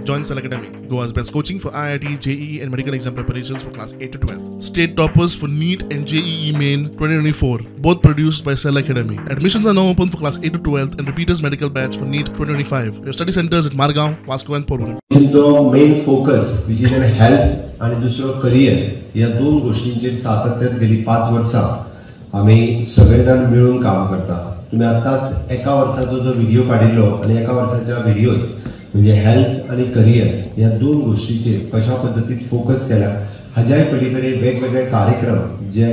Join Cell Academy, Goa's best coaching for IIT, JEE and medical exam preparations for class 8 to 12. State toppers for NEET and JEE Main 2024, both produced by Cell Academy. Admissions are now open for class 8 to 12 and repeaters medical batch for NEET 2025. We have study centers at Margao, Vasco and Porvorim. जो main focus which is health आणि दुसरो career ह्या दोन गोष्टींचेर सातत्यात गेली 5 वर्सां आमी सगळे जाण मिळून काम करता. तुम्ही आताच एका वर्साचो जो व्हिडिओ काडिल्लो आनी एका वर्साच्या व्हिडिओत म्हणजे हेल्थ आणि करियर ह्या दोन गोष्टीचेर कशा पद्दतीन फोकस केला हाज्याय पलीकडे वेगवेगळे कार्यक्रम जे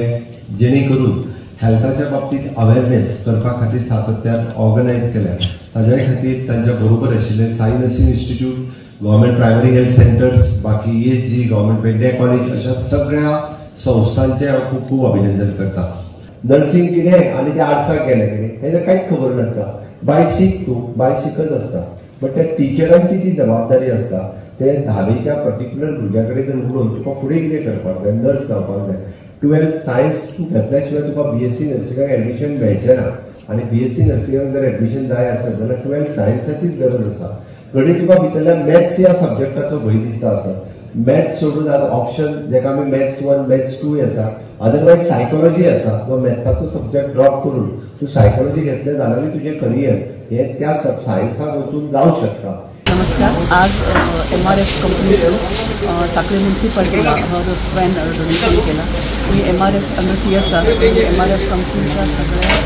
जेणे करून हेल्थाच्या बाबतीत अवेअरनेस करपा खातीर सातत्यान ऑर्गनायज केल्या ताज्याय खातीर तांच्या बरोबर आशिल्ले Sai nursing institute, government primary health centres, बाकी ESG, government Pedne college अशा सगळ्या संस्थांचे हांव खूब खूब अभिनंदन करता. नर्सिंग कितें आनी ते आर्ट्साक गेले कितें हें कांयच खबर नासता. बाय शीक तूं बाय शिकत आसता बट त्या टिचरांची जी जबाबदारी आसता ते धावेच्या पर्टिक्युलर भुरग्या कडेन जर उलोवन तुका फुडें कितें करपाक जाय, नर्स जावपाक जाय, 12th science तूं घेतल्या शिवाय तुका BSc नर्सिंगाक एडमिशन मेळचें ना आनी BSc नर्सिंगाक जर एडमिशन जाय आसत जाल्यार 12th सायन्साचीच गरज आसा. घडये तुका भितरल्या मॅथ्स ह्या सब्जॅक्टाचो भंय दिसता आसत, मॅथ्स सोडून आज ऑप्शन जेका आमी मॅथ्स 1 मॅथ्स 2 आसा, अदरवायज सायकोलॉजी आसा. जो मॅथ्साचो सब्जॅक्ट ड्रॉप करून तूं सायकोलॉजी घेतलें जाल्यारूय तुजें करियर हे त्या सायन्साक वचून जावं शकता. नमस्कार. आज MRF company through Sanquelim म्युन्सिपाल्टीला हर्स van donation केला. मी MRF under CSR MRF कंपनीच्या सगळ्या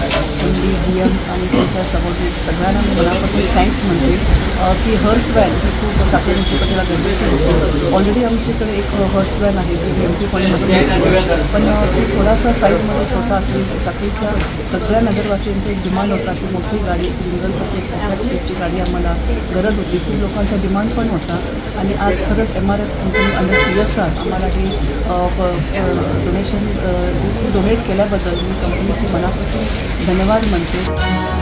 MD, GM आणि त्यांच्या सबॉर्डिनेट सगळ्यांना मी मनापासून thanks म्हणते की हर्स व्हॅन ही खूप साखळी म्युन्सिपाल्टीला गरजेची होती. ऑलरेडी आमच्याकडे एक हर्स व्हॅन आहे जी MP कॉलेजमधून, पण ती थोडासा साईजमध्ये छोटा असली साखळीच्या सगळ्या नगरवासियांचा एक डिमांड होता की मोठी गाडी, रिंगरसाठी एक मोठ्या स्पेसची गाडी आम्हाला गरज होती. खूप लोकांचा डिमांड पण होता आणि आज खरंच MRF company under CSR आम्हाला हे डोनेशन डोनेट केल्याबद्दल मी कंपनीची मनापासून धन्यवाद म्हणते.